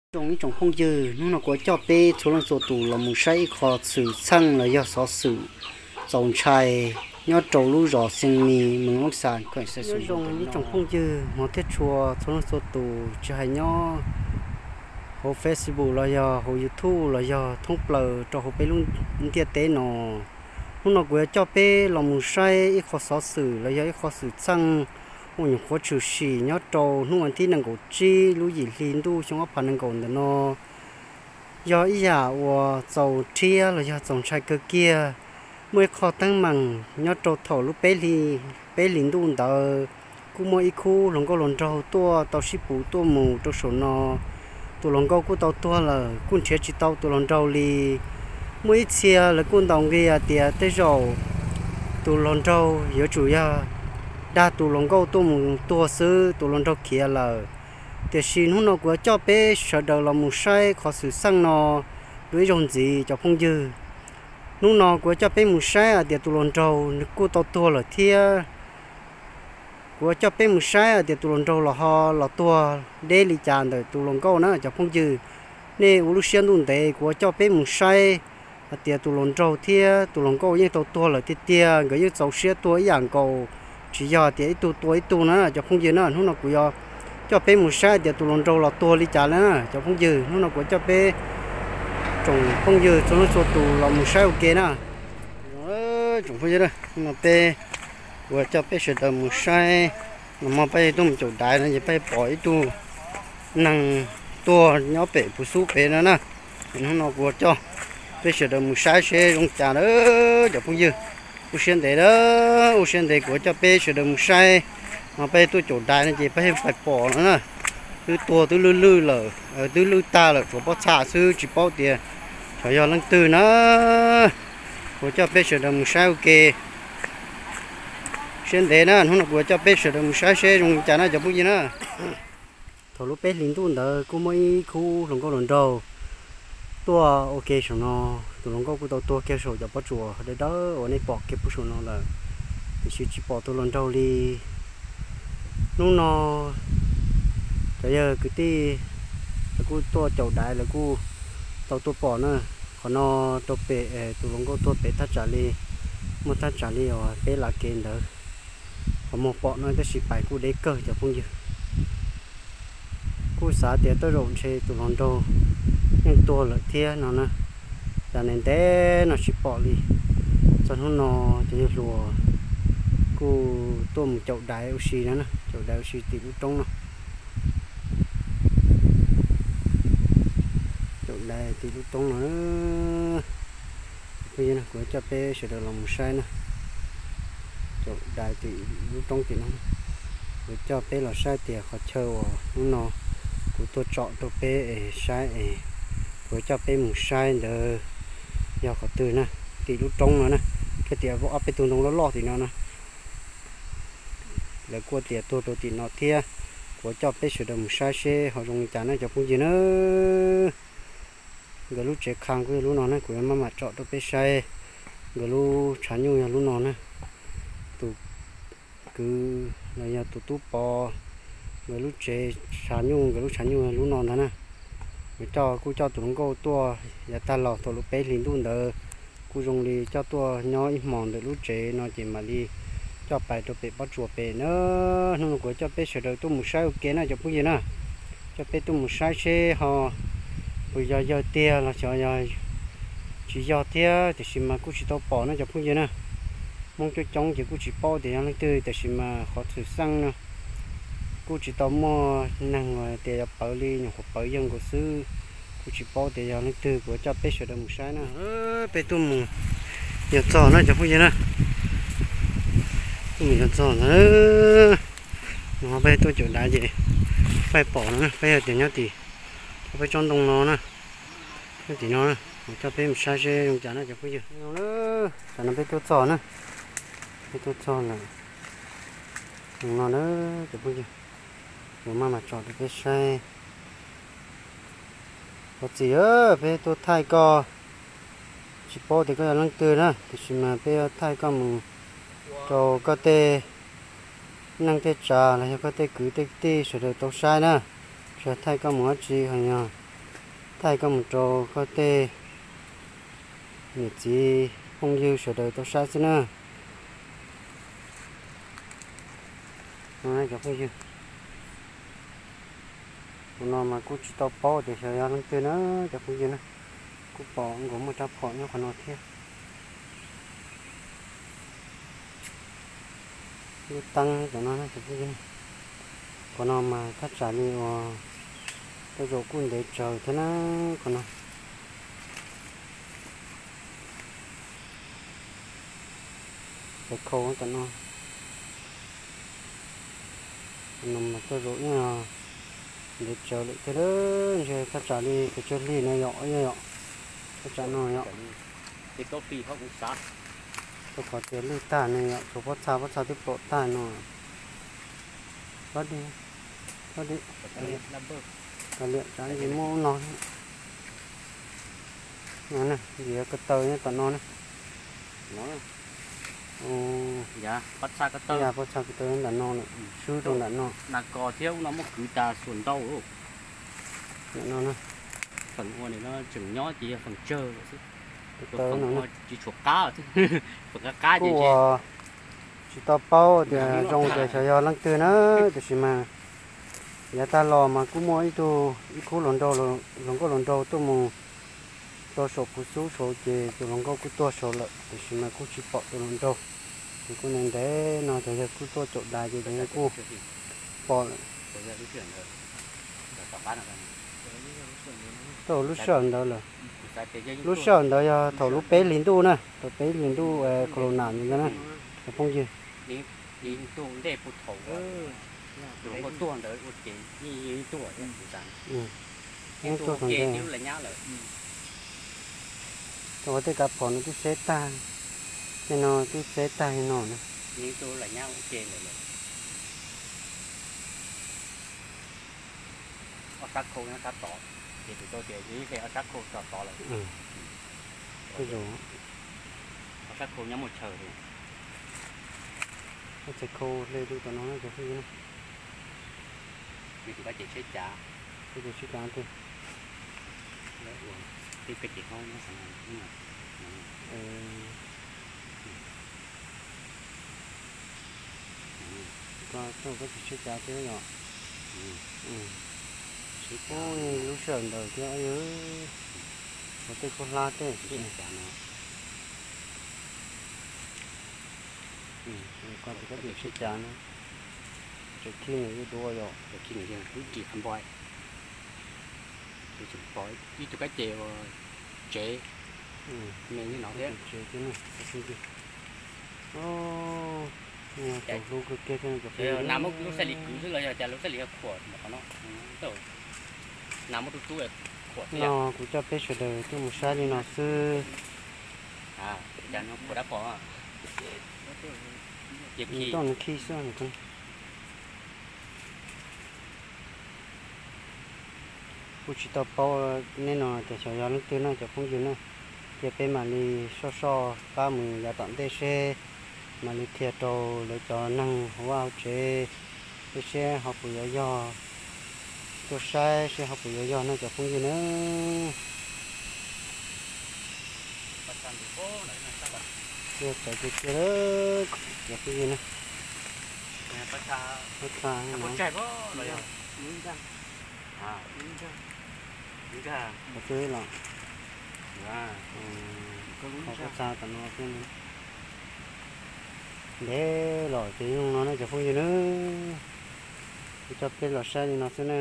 Nyob zoo ib tsoom phooj ywg, hnub no kuv yuav coj peb txhua leej txhua tus los mus saib ib qho xwm txheej los yog xov xwm txaus ntshai nyob rau lub zos Xees Mis, moos Loob Xas, koj. Nyob zoo ib tsoom phooj ywg hmov thiab tshua txhua leej txhua tus, tsis hais nyob hauv Facebook los yog hauv YouTube los yog thoob plaws rau hauv peb lub ntiaj teb no. Hnub no kuv yuav coj peb los mus saib ib qho xov xwm los yog ib qho xwm txheej uas nyuam qhuav tshwm sim nyob rau hnub vas thib nees nkaum tsib lub yim hli ntuj xyoo ob phav nees nkaum ntawm no. Yog ib yam uas txaus rhiab los yog txaus ntshai kawg kiag. Muaj ib qho teeb meem nyob rau thaum lub peb hlis, peb hlis ntuj ntawd, kuj muaj ib khub hluas nkauj hluas nraug tuaj tau sib puv tuaj mus rau saum no. Tus hluas nkauj kuj tau tuag lawm, kuj nrhiav tsis tau tus hluas nraug li. Muaj ib txhia lawv kuj ntaus nqi hais tias tej zaum tus hluas nraug yuav tsum yog dag tus hluas nkauj tuaj mus tuag xwb, tus hluas nraug khiav lawm. Tiam sis hnub no kuv yuav coj peb sawv daws los mus saib qhov xwm txheej no dua ib zaug ntxiv cov phooj ywg. Hnub no kuv yuav coj peb mus saib hais tias tus hluas nraug kuj tau tuag lawm thiab. Kuv yuav coj peb mus saib hais tias tus hluas nraug los ho los tuag deb li cas ntawm tus hluas nkauj na cov phooj ywg. Nej ua lub siab ntuj ntev, kuv yuav coj peb mus saib hais tias tus hluas nraug thiab tus hluas nkauj yeej tau tuag lawm tiag tiag, nkawd yeej txaus siab tuag ib yam nkaus, tsis yog tias ib tug tua ib tug na cov phooj ywg na. Hnub no kuv yuav coj peb mus saib hais tias tus hluas nraug los tuag li cas na cov phooj ywg. Hnub no kuv yuav coj peb tsoom phooj ywg txhua leej txhua tus los mus saib ua ke na. Tsoom phooj ywg, hnub no peb, kuv yuav coj peb sawv daws mus saib, nag hmo peb tuaj mus caum daiv no ces peb pom ib tug neeg tuag nyob pem puv xub pem no na. Hnub no kuv yuav coj peb sawv daws mus saib seb zoo cas na cov phooj ywg. Ua siab ntev na, ua siab ntev kuv yuav coj peb sawv daws mus saib. No peb tuaj caum daiv no ces peb pais pom no na, twb tuag twb lwj lwj lawm, twb lwj tag lawm, tshuav pob txha xwb, tsis paub tias xyov yog leej twg na. Kuv yuav coj peb sawv daws mus saib ua ke. Siab ntev na, hnub no kuv yuav coj peb sawv daws mus saib seb zoo li cas na cov phooj ywg na. Thaum lub peb hlis ntuj ntawd kuj muaj ib khub hluas nkauj hluas nraug tuaj ua ke saum no. Tus hluas nkauj kuj tau tuag kiag saum cov pob tsuas dawb dawb uas nej pom kiag puag saum no lawm, tiam sis tsis pom tus hluas nraug li. Hnub no cov yawg kwv tij lawv kuj tuaj caum daiv lawv kuj tau tuaj pom na. Qhov no rau pem tus hluas nkauj tuag pem thaj tsam li, muaj thaj tsam li uas peb las kev ntawd. Qhov muag pom no tab sis pais kuj deb kawg cov phooj ywg. Kuj xav tias tej zaum ntshe tus hluas nraug yeej tuag lawm thiab no na, cas ntev ntev no tsis pom li. Txog hnub no cov yawg hluas kuj tuaj mus caum daiv ua si no na, caum daiv ua si tim lub roob no. Caum daiv tim lub roob no. Kuv coj peb sawv daws los mus saib na, caum daiv tim lub roob tim no. Kuv coj peb los saib tias qhov chaw uas hnub no kuv tuaj tsom rau peb es saib es kuv coj peb mus saib ntawd yog qhov twg na, tim lub roob no na, thiab tias ob peb tug ntoo loj loj tim no na. Lawv kuj tias tuag rau tim no thiab, kuv coj peb sawv daws mus saib seb ho zoo li cas na cov phooj ywg na. Nkawd lub tsev qha kuj yog lub no na, kuv yuav maj mam tsom rau peb saib. Nkawd lub tshav nyuj yog lub no na. Tus kwv los yog tus tub pov, nkawd lub tsev tshav nyuj, nkawd lub tshav nyuj yog lub no ntag na. Nkawd coj, kuj coj tus hluas nkauj tuaj yav tag los thaum lub peb hlis ntuj ntawd, kuj zoo li coj tuaj nyob ib hmos ntawm lub tsev no ces mam li coj pais rau pem pob tsuas pem na. Hnub no kuv coj peb sawv daws tuaj mus saib ua ke na cov phooj ywg na. Coj peb tuaj mus saib seb ho puas yog yawg tiag los xyov yog tsis yog thiab, tiam sis mas kuj tsis tau pom na cov phooj ywg na. Hmoob coob coob ces kuj tsis paub tias yog leej twg, tiam sis mas qhov xwm txheej no kuj tsis tau muaj neeg tias yog pawv li, nyuam qhuav pawv yawg nkaus xwb. Kuj tsis paub tias yog leej twg, kuv coj peb sawv daws mus saib na. Peb tuaj mus yog txog na cov phooj ywg na. Tuaj mus yog txog ntag. No peb tuaj caum daiv ces peb pom no na, peb yog tias nyob tim peb tsob ntoo no na, nyob tim no na, kuv coj peb mus saib seb zoo cas na cov phooj ywg. Tam no peb tuaj txog na, peb tuaj txog lawm. No na cov phooj ywg, kuv maj mam tsom rau peb saib. Thov txim, peb tuaj thaij koj, tsis paub tias koj yog leej twg na, tiam sis mas peb yuav thaij koj mus rau koj tej neej tej tsav los yog koj tej kwv tej tij sawv daws tau saib na. Tsis yog thaij koj mus dab tsi, ho yog Thaij koj mus rau koj tej niam txiv phooj ywg sawv daws tau saib xwb na. Cov phooj ywg, tus no mas kuj tsis tau paub tias xyov yog leej twg na cov phooj ywg na. Kuj pom nkaus muaj rab phom nyob qhov no thiab. Lub teeb cov no na cov phooj ywg, qhov no mas thaj tsam li uas tej zaum kuj ntev tsawv thiab na. Qhov no txhais khau tom no, qhov no mas tej zaum yeej ntev tsawv lawm thiab, ntshe thaj tsam li pes tsawg hli no yom, yom, thaj tsam no yom. Rau qhov tias lwj tag ne yom, tshuav pob txha, pob txha twb plom tag no. Txhob di, txhob di. Kav liam, tsam ntsis muaj ub no. Ntsis ko taw nyob tom no na. Pob txha ko taw nyob ntawm no lawm, swb rau ntawm no. Nas kos thiab ub no muab kwv tas xuas ntau. Ntawm no na. Feem ua nim no tseem nyob ces yog feem tsawg lawm xwb. Ko taw no tsis tshuav qab, feem qab qab ces kuj tsis tau paub tias zoo tias xyov yog leej twg na, tiam sis mas yav tag los mas kuj muaj ib tug ib khub hluas nraug, hluas nkauj hluas nraug tuaj mus rau saum kuv xub saud ces tus hluas nkauj kuj tuag saud lawm, tiam sis mas kuj tsis pom tus hluas nraug. Ces kuj ntev ntev no cov yawg kuj tuaj caum das ces cov yawg kuj pom lawm. Tau lub sij hawm ntawd lawm. Lub sij hawm ntawd yog thaum lub peb hlis ntuj na, thaum peb hlis ntuj corona ntawd na, cov phooj ywg. Tus hluas nkauj tuag ntawd ua ces yeej tuag, yeej tuag thaum ntawd. Tau tej kav phom no twb xeb tag, tej no twb xeb tag li no na. Ob sab khau nyob sab tod, ces tus rau tias yog ib hle ob sab khau tso tod lawm. Tej zaum ob sab khau nyob muaj chaw li. Ob txhais khau hle rau tom no na cov phooj ywg na. Nws tus kab ces tsheb cav, kab ces tsheb cav twg? Lawv ua tej kab ces hlob nyob qhov no. Koj tuaj kab ces tsheb cav thiab yom. Ub, lub sij hawm ntawd thiab yog ua tej khaub hlab tej. Koj tus kab ces tsheb cav na, tseem khi nws yuav duav yom. Khi nws yog ib kis qhov npoi. Ces tseem pom ib tug kab ces uas tsev me li no thiab. Tsev thiab na. Tus hlub kawg kiag thiab cov phooj ywg. Nas muab lub xab lis kwv xwb los yog cas lub xab lis yog khuam qhov no? Nas muab rub rub khuam xwb. No kuv coj peb sawv daws tuaj mus saib li no xwb. Nws tuaj nws khi xwb. Kuj tsis tau paub nej no tias xyov yog leej twg na cov phooj ywg na. Cia peb mam li soj soj qab mus yav tom ntej seb mam li qhia rau lawv cov neeg hauv vaj hauv tsev, seb ho puas yuav yog, tuaj saib seb ho puas yuav yog na cov phooj ywg na. Txawv tiag tiag cov phooj ywg na. Pob txha no. Qhov twg los, pob txha tom no thiab. Ntev los ces zoo no na cov phooj ywg na. Kuv coj peb los saib li no xwb na.